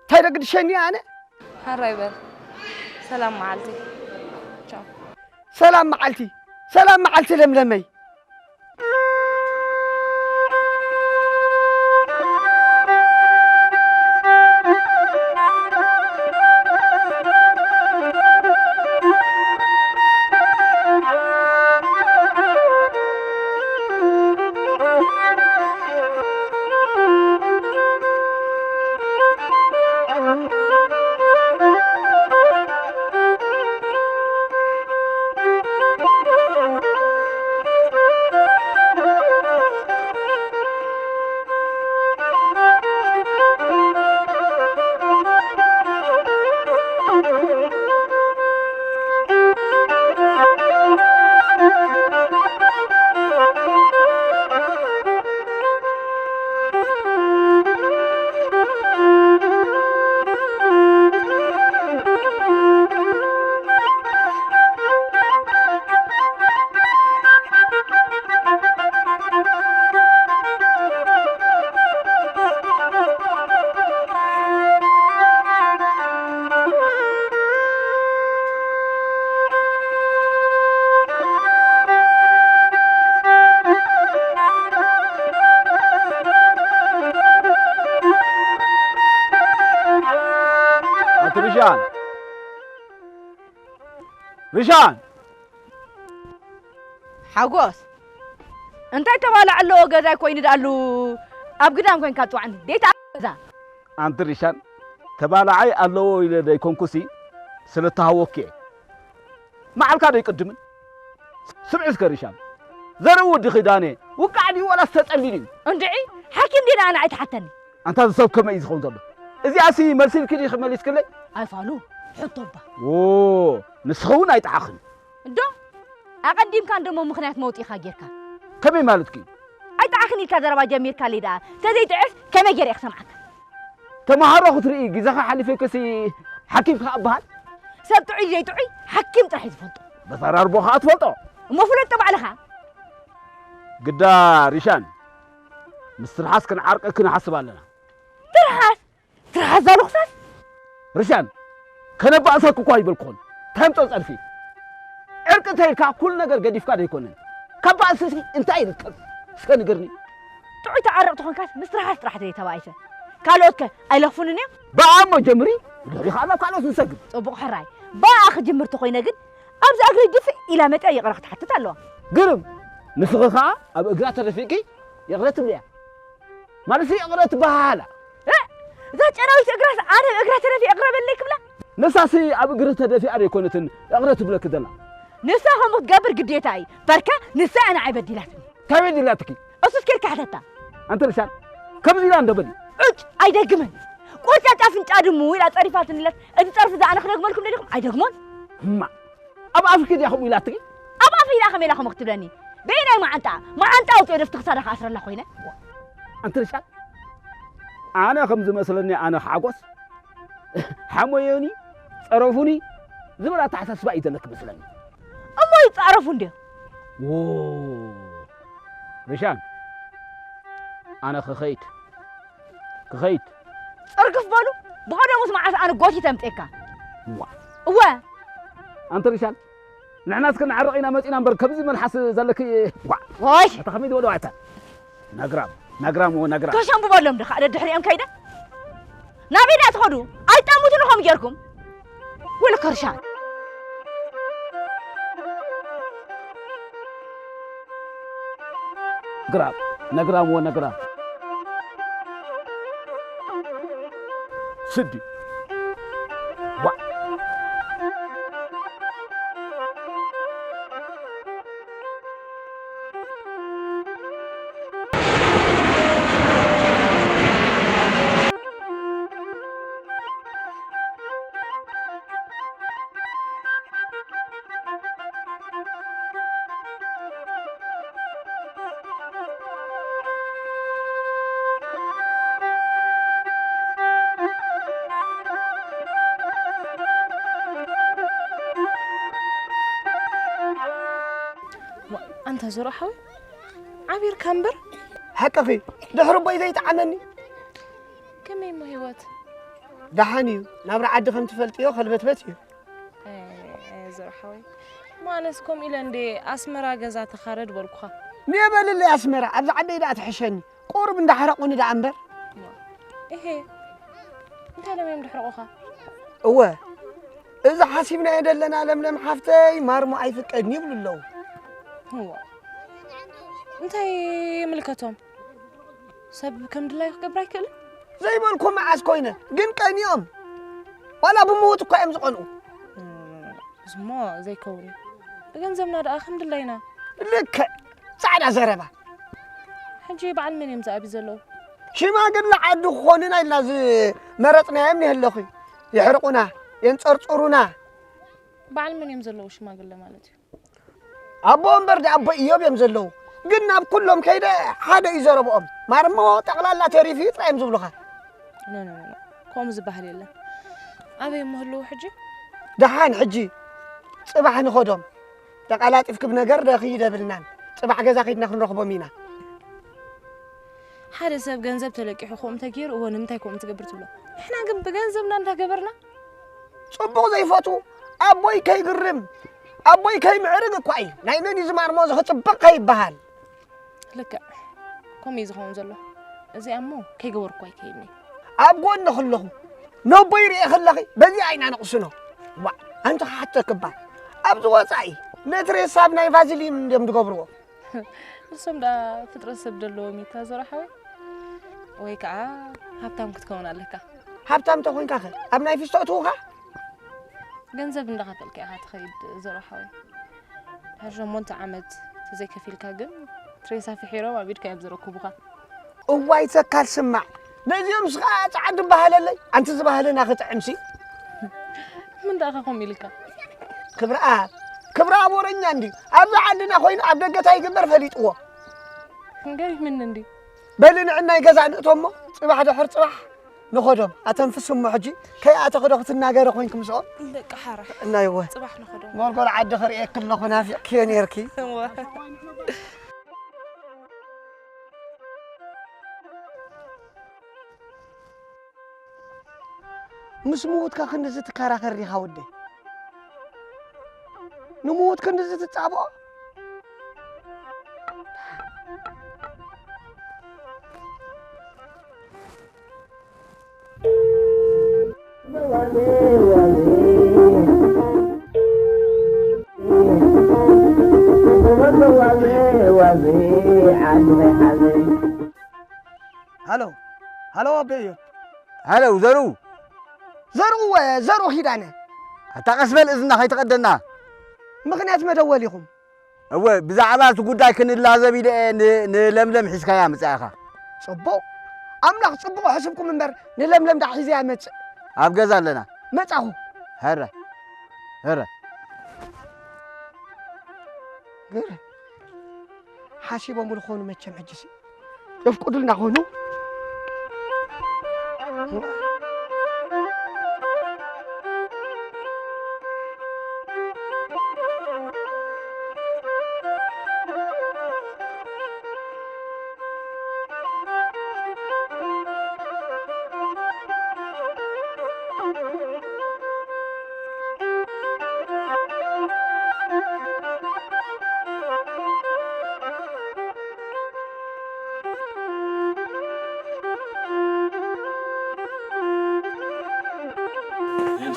እንታይ ዶ ግድሸኒ ኣነ? ሕራይ በል። ሰላም መዓልቲ። ቻው። ሰላም መዓልቲ፣ ሰላም መዓልቲ ለምለመይ። ኣቲ ሪሻን፣ ሪሻን! ሓጎስ፣ እንታይ ተባላዕ ኣለዎ ገዛይ ኮይኑ ደኣሉ ኣብ ግዳም ኮንካ ትዋዕኒ? ደይታ ገዛ። ኣንቲ ሪሻን፣ ተባላዓይ ኣለዎ ኢለ ደይኮንኩሲ፣ ስለ እተሃወኩ እየ። መዓልካ ዶ ይቅድምን? ስምዒ እስከ ሪሻን፣ ዘርኢ ወዲ ኪዳነ፣ ውቃዕ ድዩ ወላስ ተጸሊሉ እዩ? እንድዒ፣ ሓኪም ድየ ንዓና ኣይትሓተኒ። ኣንታ እዚ ሰብ ከመይ እዩ ዝኸውን ዘሎ? እዚኣሲ መልሲ ኢልኪ ዲኺ መሊስክለይ? ኣይፋሉ፣ ሕቶ እባ። ዎ፣ ንስኺ እውን ኣይጠዓኽን። እንዶ፣ ኣቐዲምካ እንደሞ ምኽንያት መውጺእኻ ጌርካ። ከመይ ማለትኪ? ኣይጠዓኽን ኢልካ ዘረባ ጀሚርካለይ ደኣ። ተዘይጥዕስ ከመይ ገይረ እየ ክሰምዓካ? ተማሃሮ ክትርኢ ግዜኻ ሓሊፈ ከሲ ሓኪም ክኣ እበሃል? ሰብ ጥዑይ ዘይጥዑይ ሓኪም ጥራሕ እዩ ዝፈልጦ። በታ ዳርቦ ኸኣ ትፈልጦ። እሞ ፍለጦ ባዕልኻ። ግዳ ሪሻን፣ ምስ ትርሓስ ክንዓርቀኪ ንሓስብ ኣለና። ትርሓስ ትርሓስ ዛለኹሳስ ርሻን ከነባእሰክ እኳ ይበልኩኹን። ተምጦ ጸርፊ ዕርቂ ተይልካ ኩሉ ነገር ገዲፍካ ደይኮነን። ከባእስሲ እንታይ ይርከብ? እስከ ንገርኒ። ጥዑይ ተዓረቕ ተኾንካስ ምስ ትርሓስ ጥራሕ ተባኢሰ። ካልኦትከ ኣይለኽፉንን እዮም? ብኣሞ ጀምሪ፣ ድሕሪ ኻና ካልኦት ንሰግር። ጽቡቕ ሕራይ። ብኣ ክጅምር ተኾይነ ግን ኣብዛ እግሪ ድፍእ ኢላ መጽያ ይቕረ ክትሓትት ኣለዋ። ግርም፣ ንስኺ ኸኣ ኣብ እግራ ተደፊእኪ ይቕረ ትብልያ። ማለት ይቕረ ትበሃላ። እ፣ እዛ ጨናዊት እግራስ ኣነ እግራ ተደፊ እቕረ በለይ ክብላ? ንሳሲ ኣብ እግሪ ተደፊኣ ዘይኮነትን እቕረ ትብለኪ ዘላ። ንሳ ከምኡ ክትገብር ግዴታ እዩ። በርከ ንሳ እያ ንዓይ በዲላትኒ። እንታይ በዲላትኪ? እሱስ ኬድካ ሕተታ። ኣንቲ ርሻን፣ ከምዚ ኢላ እንዶ በሊ። ዑጭ፣ ኣይደግምን። ቁርጫጭ ኣፍንጫ ድሙ ኢላ ጸሪፋትኒ ኢላስ፣ እቲ ጸርፊ እዚ ኣነ ክደግመልኩም ደሊኹም? ኣይደግሞን። እማ፣ ኣብ ኣፍኪ ድያ ከምኡ ኢላትኪ? ኣብ ኣፈይ ኢላ ከመይ ኢላ ከምኡ ክትብለኒ? በየናይ መዓንጣ? መዓንጣ ኣውፅኦ ደፍቲ ክሳዳ ክኣስረላ ኮይነ? ኣንቲ ርሻን፣ ኣነ ከም ዝመስለኒ ኣነ ሓጎስ፣ ሓሞዮኒ፣ ጸረፉኒ ዝብል ኣተሓሳስባ እዩ ዘለኪ መስለኒ። እሞ ይጻረፉ እንድዮ። ዎ፣ ርሻን፣ ኣነ ክኸይድ፣ ክኸይድ። ጽርግፍ በሉ፣ ብቐደሙስ መዓስ ኣነ ጎቲተ ኣምጼካ? እዋ። እወ። ኣንቲ ርሻን፣ ንሕና እስከ ንዓረቕ ኢና መጺና እምበር፣ ከምዚ መልሓስ ዘለኪ፣ ዋ። ወይ። ኣታ ከመይ ዝበሉ ኣታ? ነግራም፣ ነግራም፣ ዎ ነግራም። ከሸንብበሎም ዶ፣ ካእ ደድሕሪኦም ከይደ? ናበይ ደኣ ትኸዱ? ኣይጠሙትን ኢኹም ጌርኩም። ወለ ከርሻን። ነግራም፣ ነግራም፣ ዎ ነግራም። ስዲ። ዋ። ዋ፣ ኣንታ ዞሮ ሓወይ፣ ዓቢርካ እምበር። ሓቅኺ፣ ድሕሪ ኣቦይ ዘይጠዓመኒ። ከመይ እሞ ህይወት? ደሓን እዩ፣ ናብራ ዓዲ ከም ትፈልጥዮ ከልበትበት እዩ። እ፣ እ፣ ዞሮ ሓወይ፣ ማነስ ከምኡ ኢለ እንዴ ኣስመራ ገዛ ተኻረድ በልኩኻ። ንየ በልለይ ኣስመራ፣ ኣብዚ ዓደይ ደኣ ትሕሸኒ። ቁሩብ እንዳሕረቑኒ ደኣ እምበር። እሄ፣ እንታይ ኢሎም እዮም ድሕርቑኻ? እወ፣ እዚ ሓሲብናዮ ዘለና ለምለም ሓፍተይ ማርሞ ኣይፍቀድን ይብሉ ኣለዉ። እዋ፣ እንታይ ይምልከቶም? ሰብ ከም ድላዩ ክገብር ኣይክእልን? ዘይበልኩ መዓስ ኮይነ፣ ግን ቀኒኦም። ዋላ ብምዉት እኳ እዮም ዝቐንኡ። እም፣ እዝሞ ዘይከውን እዩ። ብገንዘብና ደኣ ከም ድላይና። ልክዕ፣ ጻዕዳ ዘረባ። ሕጂ በዓል መን እዮም ዝኣብዩ ዘለዉ? ሽማግለ ዓዲ ክኾኑና ኢልና ዝመረጽናዮም ንህለኹ። የሕርቑና፣ የንጸርጽሩና። በዓል መን እዮም ዘለዉ ሽማግለ ማለት እዩ? ኣቦ እምበር ደኣ ኣቦ ኢዮብ እዮም ዘለዉ። ግን ናብ ኩሎም ከይደ ሓደ እዩ ዘረብኦም። ማርሞ ጠቕላላ ተሪፉ እዩ ጥራይ እዮም ዝብሉኻ። ኖ፣ ኖ፣ ኖ፣ ኖ። ከምኡ ዝበሃል የለን። ኣበይ እሞ ህልዉ ሕጂ? ደሓን ሕጂ ጽባሕ ንኸዶም። ተቀላጢፍኪ ብነገር ዶ ክይድ የብልናን። ጽባሕ ገዛ ከይድና ክንረኽቦም ኢና። ሓደ ሰብ ገንዘብ ተለቂሑ ከምኡ እንተገይሩ፣ እወ፣ ንምንታይ ከምኡ ትገብር ትብሎ? ንሕና ግን ብገንዘብና እንዳገበርና? ጽቡቕ ዘይፈትዉ ኣቦይ ከይግርም፣ ኣቦይ ከይምዕርግ እኳ እዩ። ናይ መን እዩ ዝማርሞ እዚ ክጽብቕ ከይበሃል። ልክዕ። ከምኡ እዩ ዝኸውን ዘሎ። እዚኣ እሞ ከይገበርኩ ኣይከይድን። ኣብ ጎኒ ከለኹ ነቦይ ርኤ ከለኺ በዚኣ ኢና ነቕስኖ። ዋእ፣ ኣንቲ ክሓተኪ እባ፣ ኣብዚ ወጻኢ ነቲ ሬሳ ኣብ ናይ ቫዝሊን እንድዮም ዝገብርዎ። እሶም ደኣ ፍጥረት ሰብ ደለዎም እዩ፣ እታ ዞሮ ሓወይ። ወይ ከኣ ሃብታም ክትከውን ኣለካ። ሃብታም እንተኾይንካ ኸ ኣብ ናይ ፊስቶ እትውኻ? ገንዘብ እንዳኸፈልካ ኢኻ ትኸይድ ዞሮ ሓወይ። ድሕሪ ሸሞንተ ዓመት ተዘይከፊልካ ግን ትሬሳ ፍሒሮም ኣብ ኢድካ እዮም ዘረክቡኻ። እዋይ ተካል ስማዕ፣ ነዚኦም ስኻ ጻዕዱ በሃለለይ፣ ኣንቲ ዝበሃለና ክጥዕምሲ። ምን ደኣኻ ከምኡ ኢልካ? ክብረኣብ፣ ክብረኣብ ወረኛ እንድዩ። ኣብዚ ዓድና ኮይኑ ኣብ ደገ ታይ ይግበር ፈሊጥዎ። ገሪምን እንድዩ። በሊ ንዕናይ ገዛ ንእቶ እሞ ጽባሕ ድሕር ጽባሕ ንኸዶም። ኣተንፍስ እሞ ሕጂ ከይኣተኺ ዶ ክትናገሪ ኮይንኪ ምስኦም? ደቂ ሓራ። እናይወ። ጽባሕ ንኸዶም። ጎልጎል ዓዲ ክርእየኪ ኣለኹ ናፊቕክዮ ኔርኪ። እወ። ምስ ምዉትካ ክንድዚ ትከራኸር ዲኻ ወደይ? ንምዉት ክንድዚ ትጻብኦ? ሃሎ፣ ሃሎ ኣቦይ እዮብ። ሃሎ ዘሩ። ዘርኡ፣ ዘርኡ ኪዳነ። ኣታ ቀስ በል እዝና ከይትቐደና። ምኽንያት መደወሊኹም? እወ፣ ብዛዕባ እቲ ጉዳይ ክንላዘብ ኢለ እየ ን-፣ ንለምለም ሒዝካያ ምጻእኻ። ጽቡቕ። ኣምላኽ ጽቡቕ ሕስብኩም እምበር ንለምለም ደኣ ሒዘያ መጽእ። ኣብ ገዛ ኣለና። መጻኹ። ሀረ፣ ሀረ። ግር-፣ ሓሲቦምሉ ኾኑ መቸም ሕጅሲ። የፍቅዱልና ኾኑ።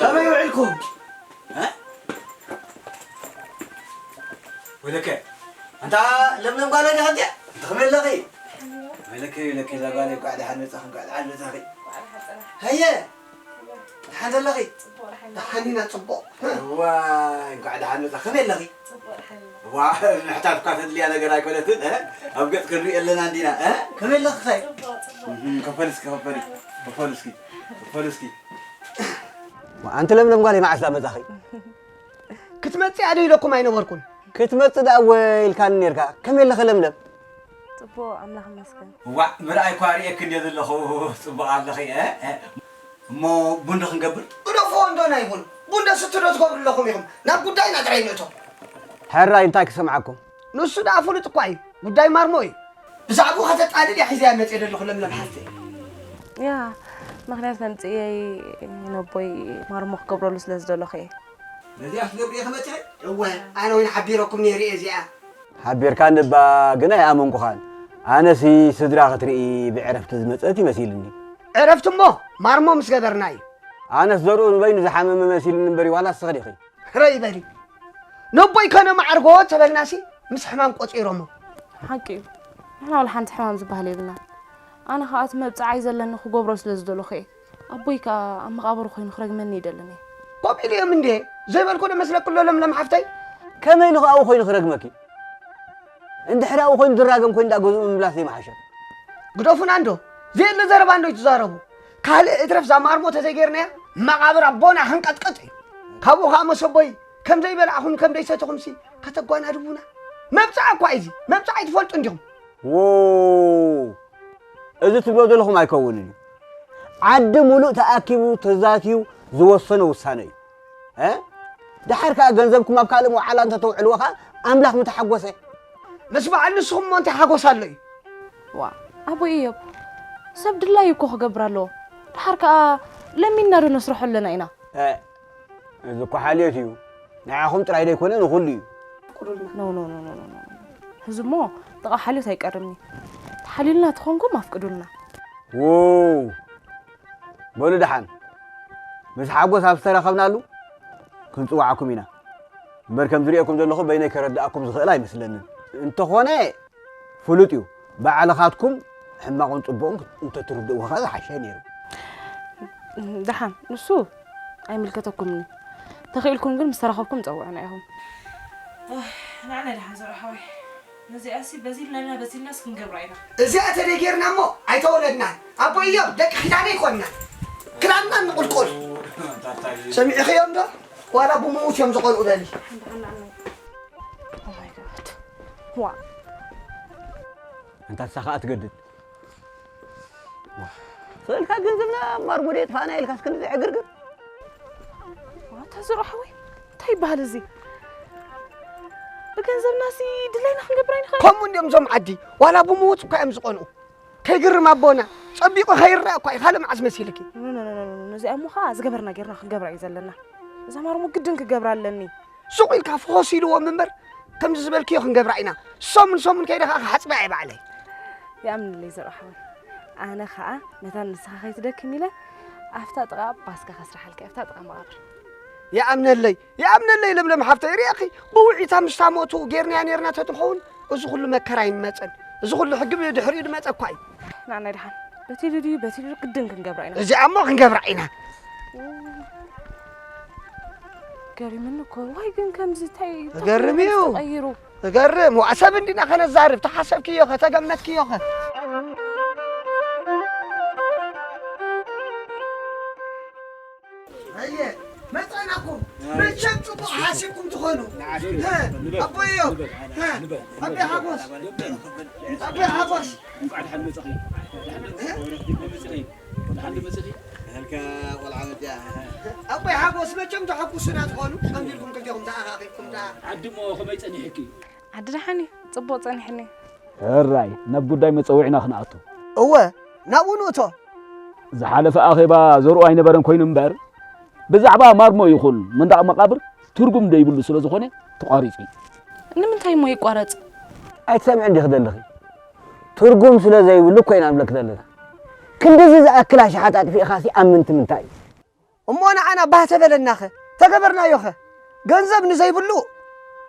ከመይ ውዒልኩም? እ? ወይለከ፣ ኣንታ ለምለም ጓል ዲኻ እንድያ? እንተ ከመይ ኣለኺ? ወይለከ፣ ወይለከ፣ እዛ ጓለይ፣ እንኳዕ ደሓን መጻኺ፣ እንኳዕ ደሓን መጻኺ። ሃየ፣ ደሓን ዘለኺ? ደሓን ኢና፣ ጽቡቕ። ዋይ፣ እንኳዕ ደሓን መጻኺ። ከመይ ኣለኺ? ዋ፣ ምሕታት እኳ ተድልያ ነገር ኣይኮነትን፣ እ? ኣብ ገጽ ክንርኢ ኣለና እንዲና፣ እ? ከመይ ኣለኺ ኸይ? እህ፣ ከፈል እስኪ፣ ከፈል፣ ከፈል እስኪ፣ ከፈል እስኪ። ዋ፣ ኣንቲ ለምለም ጓለይ፣ መዓስ ደኣ መጻኺ? ክትመጽእ እያ ዶ ኢለኩም ኣይነበርኩን? ክትመጽእ ደኣ እወ ኢልካኒ ኔርካ። ከመይ ኣለኺ ለምለም? ጽቡቕ፣ ኣምላኽ ይመስገን። ዋእ፣ ምርኣይ እኳ ርእየኪ እንድየ ዘለኹ፣ ጽቡቕ ኣለኺ፣ እ? እ? እሞ ቡን ዶ ክንገብር? ግደፍዎ እንዶ ናይ ቡን። ቡን ዶ ስቲ ዶ ትገብሩ ኣለኹም ኢኹም? ናብ ጉዳይና ጥራይ ንእቶ። ሕራይ እንታይ ክሰምዓኩም? ንሱ ደኣ ፍሉጥ እኳ እዩ። ጉዳይ ማርሞ እዩ። ብዛዕባኡ ከተጣልል እያ ሒዘያ መጽየ ዘለኹ ለምለም ሓፍተይ። ያ፣ ምኽንያት መምጽእየይ ነቦይ ማርሞ ክገብረሉ ስለ ዝደለኹ እየ። ነዚኣ ክትገብሪ ኢኺ መጺኺ? እወ፣ ኣነ እውን ሓቢረኩም ነይረ እየ እዚኣ። ሓቢርካኒ እባ ግን ኣይኣመንኩኻን። ኣነሲ ስድራ ክትርኢ ብዕረፍቲ ዝመጸት ይመሲልኒ። ዕረፍቲ እሞ ማርሞ ምስ ገበርና እዩ። ኣነስ ዘርኡ ንበይኑ ዝሓመመ መሲልኒ እምበር ዋላ እስኺ ዲኺ? ሕረይ በሊ። ነቦይ ከነ መዓርጎ ተበልናሲ ምስ ሕማም ቆጺሮሞ። ሓቂ እዩ። ንሕና ዋላ ሓንቲ ሕማም ዝበሃል የብልናን። ኣነ ኸኣ እቲ መብጽዓይ ዘለኒ ክገብሮ ስለ ዝደለኹ እየ። ኣቦይ ከኣ ኣብ መቓብሩ ኮይኑ ክረግመኒ ይደልን እየ። ከምኡ ኢለ እዮም እንድየ ዘይበልኩ ዶ መስለኪ ኣሎ ለምለም ሓፍተይ? ከመይ ኢሉ ኸኣ ኣብኡ ኮይኑ ክረግመኪ? እንድሕር ኣብኡ ኮይኑ ዝራገም ኮይኑ ደኣ ገዝኡ ምምላስ ዘይምሓሸ። ግደፉና እንዶ፣ ዘየለ ዘረባ እንዶ ይትዛረቡ። ካልእ እትረፍ እዛ ማርሞ ተዘይጌርናያ መቓብር ኣቦና ክንቀጥቅጥ እዩ። ካብኡ ኸኣ መሰቦይ ከም ዘይበላዕኹም ከም ዘይሰተኹምሲ ከተጓናድቡና። መብጽዓ እኳ እዩ እዚ። መብጽዓ ኣይትፈልጡ እንዲኹም። ዎ፣ እዚ ትብሎ ዘለኹም ኣይከውንን እዩ። ዓዲ ሙሉእ ተኣኪቡ ተዛትዩ ዝወሰኖ ውሳነ እዩ። እ? ደሓር ከኣ ገንዘብኩም ኣብ ካልእ መውዓላ እንተተውዕልዎ ከኣ ኣምላኽ ምተሓጎሰ። ምስ በዓል ንስኹም እሞ እንታይ ሓጎስ ኣሎ እዩ? ዋ፣ ኣቦይ እዮብ፣ ሰብ ድላዩ እኮ ክገብር ኣለዎ። ደሓር ከኣ ለሚንና ዶ ነስርሖ ኣለና ኢና? እ፣ እዚ እኮ ሓልዮት እዩ። ንዓኹም ጥራይ ደይኮነ ንኹሉ እዩ። ኖ፣ ኖ፣ ኖ፣ ኖ፣ ኖ፣ ኖ። እዚ እሞ ጥቓ ሓልዮት ኣይቀርብን እዩ። ተሓልዩልና ተኾንኩም ኣፍቅዱልና። ው፣ በሉ ደሓን፣ ምስ ሓጎስ ኣብ ዝተረኸብናሉ ክንጽውዓኩም ኢና። እምበር ከም ዝርእየኩም ዘለኹ በይነይ ከረድኣኩም ዝኽእል ኣይመስለንን። እንተኾነ ፍሉጥ እዩ፣ ባዕልኻትኩም ሕማቑን ጽቡቕን እንተትርድእዎ ኸኣ ዝሓሸ ነይሩ። ደሓን፣ ንሱ ኣይምልከተኩምን እዩ። ተኽኢልኩም ግን ምስ ተራኸብኩም ጸውዑና ኢኹም። ኣህ፣ ንዓና ደሓን ዘርኡ ሓወይ። ነዚኣሲ በዚልናልና በዚልናስ ክንገብራ ኢና። እዚኣ ተደይ ጌርና እሞ ኣይተወለድናን። ኣቦ እዮብ ደቂ ኪዳነ ኣይኮንናን። ክዳንና ንቑልቁል። ታታይ። ሰሚዕኽዮም ዶ? ዋላ ብሞት እዮም ዝቐልኡ በሊ። Oh my God። ዋ። ኣንታ ንሳ ኸኣ ትገድድ። ስእልካ ገንዘብና ማርሙድ የጥፋእና ኢልካስ ክንዲ ዕግርግር። ኣታ ዘርኡ ሓወይ፣ እንታይ ይበሃል እዚ? ብገንዘብናሲ ድላይና ክንገብር ኣይንኽእል። ከምኡ እንድዮም እዞም ዓዲ፣ ዋላ ብሞት እኳ እዮም ዝቐንኡ። ከይግርም ኣቦና፣ ጸቢቑ ከይረኣ እኳ እዩ፣ ካልእ መዓስ መሲልኪ? ኖ፣ ኖ፣ ኖ፣ ኖ፣ ኖ። እዚኣ እሞ ኸዓ ዝገበርና ጌርና ክንገብራ እዩ ዘለና። እዛ ማርሞ ግድን ክገብራ ኣለኒ። ሱቕ ኢልካ ፍኾስ ኢልዎም እምበር፣ ከምዚ ዝበልክዮ ክንገብራ ኢና። ሰሙን ሰሙን ከይደ ኸዓ ክሓጽባ እየ ባዕለይ። ይኣምነለይ ዘርኡ ሓወይ። ኣነ ኸዓ ነታ ንስኻ ከይትደክም ኢለ ኣብታ ጥቓ ባስካ ከስርሓልካ፣ ኣብታ ጥቓ መቓብር። ይኣምነለይ፣ ይኣምነለይ ለምለም ሓፍተይ፣ ሪኣኺ ብውዒታ ምስታ ሞቱ ጌርናያ ኔርና ተትኸውን፣ እዚ ኩሉ መከራ ኣይንመጸን። እዚ ኩሉ ሕጊ ብድሕሪኡ ዝመጸ እኳ እዩ። ንዓናይ ደሓን በቲሉ ድዩ በቲሉ ግድን ክንገብራ ኢና። እዚኣ እሞ ክንገብራ ኢና። ገሪምኒ እኮ። ዋይ ግን ከምዚ እንታይ እገርም እዩ። ተቐይሩ? እገርም። ዋእ፣ ሰብ እንዲና ከነዛርብ፣ ተሓሰብክዮ ኸ፣ ተገመትክዮ ኸ? ኣየ፣ መጻናኩም። መቸም ጽቡቕ ሓሲብኩም ትኾኑ። ሀ፣ ኣቦዮ። ሀ፣ ኣቦይ ሓጎስ። ኣቦይ ሓጎስ። እንኳዕ ደሓን መጻኺ። ደሓን መጻኺ። ደሓን መጻኺ። ደሓን መጻኺ። ኣቦይ ሓጎስ፣ መቸም ተሐጉሱና ትኾኑ። ከምዚ ኢልኩም ክልቴኹም ተኣኻኺብኩም ደኣ። ዓዲ እሞ ከመይ ጸኒሕኪ? ዓዲ ደሓን እዩ፣ ጽቡቕ ጸኒሕኒ። ሕራይ፣ ናብ ጉዳይ መጸውዒና ክንኣቱ። እወ፣ ናብኡ ንእቶ። ዝሓለፈ ኣኼባ ዘርኡ ኣይነበረን ኮይኑ እምበር፣ ብዛዕባ ማርሞ ይኹን መንደቕ መቓብር ትርጉም ዘይብሉ ስለ ዝኾነ ተቋሪጹ እዩ። ንምንታይ እሞ ይቋረጽ? ኣይትሰምዕን ዲኺ ዘለኺ? ትርጉም ስለ ዘይብሉ እኮ ኢና ንብለኪ ዘለና። ክንድዚ ዝኣክል ኣሽሓት ኣጥፊእኻሲ ኣብ ምንቲ ምንታይ እዩ? እሞ ንዓና ባህ ተበለናኸ? ተገበርናዮኸ? ገንዘብ ንዘይብሉ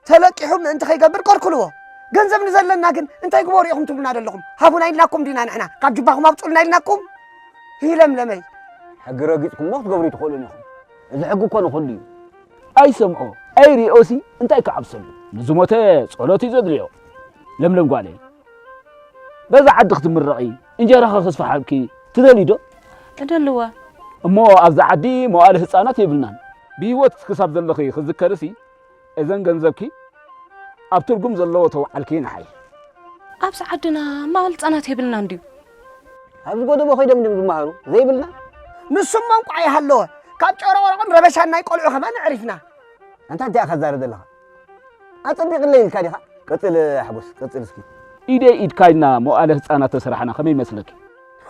ተለቂሑ ምእንቲ ከይገብር ከልክልዎ። ገንዘብ ንዘለና ግን እንታይ ግበሩ ኢኹም ትብሉና ዘለኹም? ሃቡና ኢልናኩም ዲና ንሕና? ካብ ጅባኹም ኣውጽኡልና ኢልናኩም? ሂ ለምለመይ። ሕጊ ረጊጽኩም እሞ ክትገብሩ ኣይትኽእሉን ኢኹም። እዚ ሕጊ እኮ ንኹሉ እዩ። ኣይሰምዖ ኣይሪኦሲ እንታይ ክዓብሰሉ? ንዝሞተ ጸሎት እዩ ዘድልዮ። ለምለም ጓለይ፣ በዛ ዓዲ ክትምረቒ እንጀራኺ ክስፍሓልኪ ትደልዪ ዶ? እደልወ። እሞ ኣብዛ ዓዲ መዋእለ ህጻናት የብልናን። ብህይወት ክሳብ ዘለኺ ክዝከርሲ እዘን ገንዘብኪ ኣብ ትርጉም ዘለዎ ተውዓልኪ ንሓይ። ኣብዚ ዓድና መዋእለ ህጻናት የብልናን ድዩ? ኣብዚ ጎደቦ ኮይዶም ድም ዝመሃሩ ዘይብልና? ንሱም መንቋዕ ይሃለወ። ካብ ጨረቆረቆን ረበሻን ናይ ቆልዑ ከማን ኣዕሪፍና። ኣንታ እንታይ ኢኻ ትዛረብ ዘለኻ? ኣጸቢቕለይ ኢልካ ዲኻ? ቀጽል ሓጎስ፣ ቀጽል እስኪ። ኢደይ ኢድካ ኢልና መዋእለ ህጻናት ተሰራሕና ከመይ ይመስለኪ?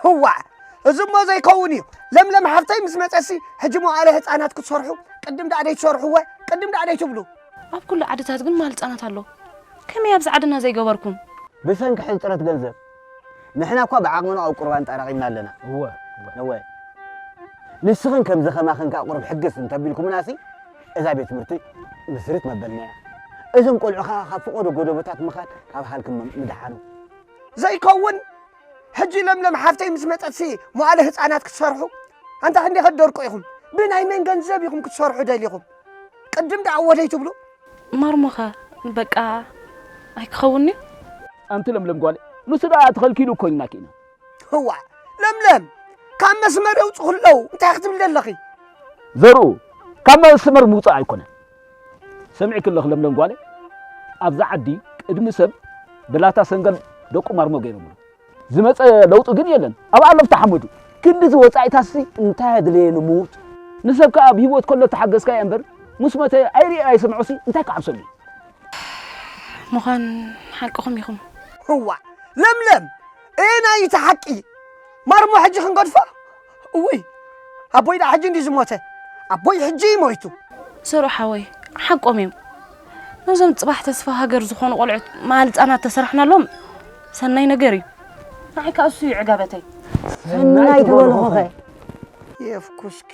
ህዋዕ፣ እዚ እሞ ዘይከውን እዩ። ለምለም ሓፍተይ ምስ መጸሲ፣ ሕጂ መዋእለ ህጻናት ክትሰርሑ፣ ቅድም ደኣ ደይትሰርሕወ፣ ቅድም ደኣ ደይትብሉ። ኣብ ኩሉ ዓድታት ግን መዋእለ ህጻናት ኣሎ። ከመይ ኣብዚ ዓድና ዘይገበርኩም? ብሰንኪ ሕጽረት ገንዘብ። ንሕና እኳ ብዓቕምና ኣብ ቁርባን ጠራቒምና ኣለና። እወ፣ እወ። እወ። ንስኽን ከምዚ ከማኽን ከኣ ቁሩብ ሕግስ እንተቢልኩምናሲ፣ እዛ ቤት ትምህርቲ ምስርት መበልናያ። እዞም ቆልዑ ከኣ ካብ ፍቖዶ ጎደቦታት ምኻድ ካብ ሃልክም ምድሓኑ። ዘይከውን፣ ሕጂ ለምለም ሓፍተይ ምስ መጸትሲ መዋእለ ህጻናት ክትሰርሑ? ኣንታ ክንደይ ከትደርቁ ኢኹም? ብናይ መን ገንዘብ ኢኹም ክትሰርሑ ደሊኹም? ቅድም ደኣ ወደይ ትብሉ? ማርሞኸ በቃ ኣይክኸውን'ዩ? ኣንቲ ለምለም ጓል፣ ንሱ ደኣ ተኸልኪሉ እኮ ኢልናኪ ኢና። እዋ፣ ለምለም፣ ካብ መስመር የውጽኹ ኣለዉ። እንታይ ክትብሊ ዘለኺ? ዘርኡ፣ ካብ መስመር ምውጻእ ኣይኮነን። ሰሚዕኪ ኣለኺ ለምለም ጓለይ፣ ኣብዛ ዓዲ ቅድሚ ሰብ ብላታ ሰንገል ደቁ ማርሞ ገይሮምሉ። ዝመጸ ለውጢ ግን የለን። ኣብ ኣለፍታ ሓመዱ። ክንድዚ ወጻኢታሲ እንታይ ኣድለየ ንሙት? ንሰብ ከኣ ኣብ ህይወት ከሎ ተሓገዝካዮ እምበር፣ ምስ መተ ኣይርኢ ኣይሰምዖሲ እንታይ ክዓብሰሉ? ምዃን ሓቅኹም ኢኹም። እዋ፣ ለምለም፣ ኣየናይ እቲ ሓቂ? ማርሞ ሕጂ ክንገድፎ? እውይ፣ ኣቦይ ደኣ ሕጂ እንድዩ ዝሞተ። ኣቦይ ሕጂ ሞይቱ። ዘርኡ ሓወይ፣ ሓቆም እዮም። ነዞም ጽባሕ ተስፋ ሃገር ዝኾኑ ቆልዑት መዋእለ ህጻናት ተሰራሕናሎም ሰናይ ነገር እዩ። ንዓይ ከኣ እሱ እዩ ዕጋበተይ። ሰናይ ተበልኹኸ? የፍኩስኪ።